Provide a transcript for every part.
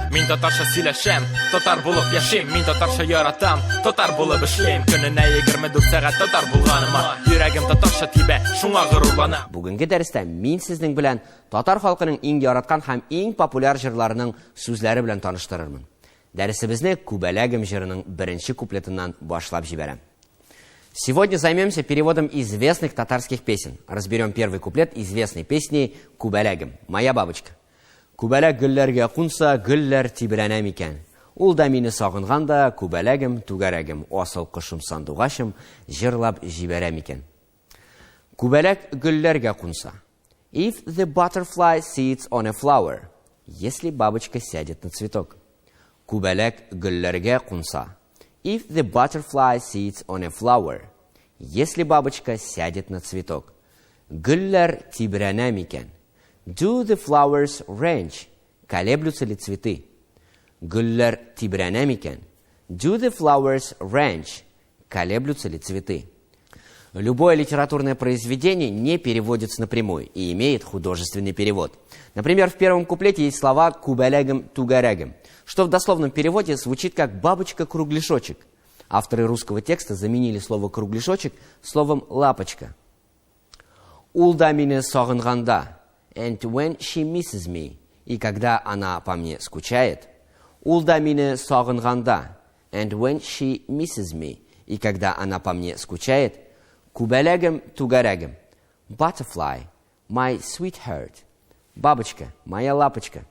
Мин татарча сөйләшәм, татар булып яшим, мин татарча яратам, татар булып эшлим. Көненә 24 сәгать татар булганыма, йөрәгем татарча тибә, шуңа горурланам. Бүгенге дәрестә мин сезнең белән татар халкының иң яраткан һәм иң популяр җырларының сүзләре белән таныштырырмын. Дәресебезне Күбәләгем җырының беренче куплетыннан башлап җибәрәм. Сегодня займемся переводом известных татарских песен. Разберем первый куплет известной песни «Күбәләгем. Моя бабочка». Күбәләк гөлләргә кунса, гөлләр тибрәнә микән? Ул да мине сагынганда, күбәләгем, түгәрәгем, асыл кошым, сандугачым җырлап җибәрә микән? Күбәләк гөлләргә кунса. If the butterfly sits on a flower. Если бабочка сядет на цветок. Күбәләк гөлләргә кунса. If the butterfly sits on a flower. Если бабочка сядет на цветок. Гөлләр тибрәнә микән? Do the flowers range? Колеблются ли цветы? Гөлләр тибрәнә микән? Do the flowers range? Колеблются ли цветы? Любое литературное произведение не переводится напрямую и имеет художественный перевод. Например, в первом куплете есть слова «күбәләгем түгәрәгем», что в дословном переводе звучит как «бабочка-кругляшочек». Авторы русского текста заменили слово «кругляшочек» словом «лапочка». Ул да мине сагынганда. And when she misses me. И когда она по мне скучает. Ул да мине сагынганда. And when she misses me. И когда она по мне скучает. Күбәләгем түгәрәгем. Butterfly, my sweetheart. Бабочка, моя лапочка.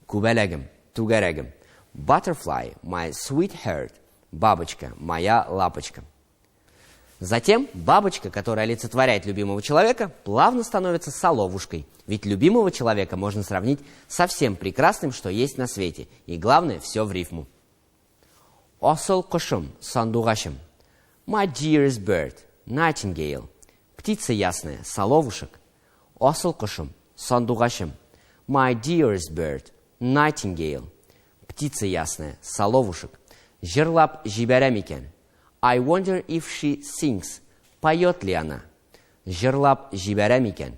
Күбәләгем, түгәрәгем. Butterfly, my sweetheart. Бабочка, моя лапочка. Затем бабочка, которая олицетворяет любимого человека, плавно становится соловушкой. Ведь любимого человека можно сравнить со всем прекрасным, что есть на свете. И главное, все в рифму. Асыл кошым, сандугачым. My dearest bird, nightingale. Птица ясная, соловушек. Асыл кошым, сандугачым. My dearest bird, nightingale. Птица ясная, соловушек. Җырлап җибәрә микән? I wonder if she sings. Поет ли она? Җырлап җибәрә микән?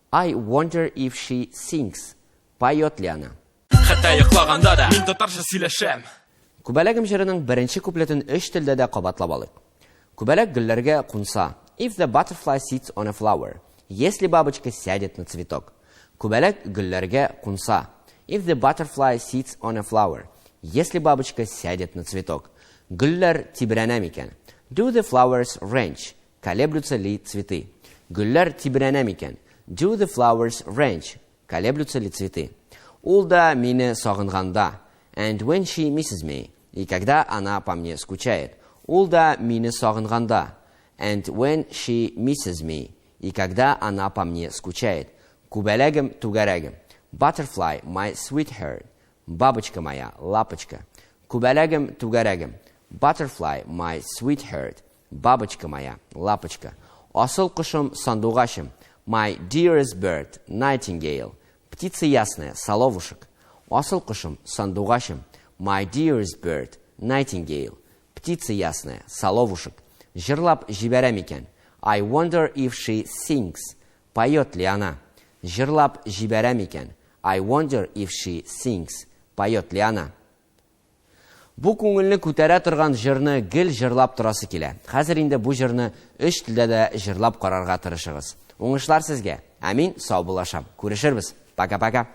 I wonder if she sings. Поет ли она? Хәтта йоклаганда да мин татарча сөйләшәм. Күбәләгем җырының беренче куплетын өч телдә дә кабатлап алыйк. Күбәләк гөлләргә кунса. If the butterfly sits on a flower. Если бабочка сядет на цветок. Күбәләк гөлләргә кунса. If the butterfly sits on a flower. Если бабочка сядет на цветок. Гөлләр тибрәнә микән? Do the flowers range? Колеблются ли цветы? Гөлләр тибрәнә микән? Do the flowers range? Колеблются ли цветы? Ул да мине сагынганда. And when she misses me. И когда она по мне скучает. Ул да мине сагынганда. And when she misses me. И когда она по мне скучает. Күбәләгем түгәрәгем. Butterfly, my sweetheart. Бабочка моя, лапочка. Күбәләгем түгәрәгем. Butterfly, my sweetheart. Бабочка моя, лапочка. Асыл кошым, сандугачым. My dearest bird, nightingale. Птица ясная, соловушек. Асыл кошым, сандугачым. My dearest bird, nightingale. Птица ясная, соловушек. Җырлап җибәрә микән? I wonder if she sings. Поет ли она? Җырлап җибәрә микән? I wonder if she sings. Поет ли она? Бу күңелне күтәрә торган җырны гел җырлап торасы килә. Хәзер инде бу җырны өч телдә дә җырлап карарга тырышыгыз. Уңышлар сезгә. Ә мин саубуллашам. Күрешербез. Пока-пока.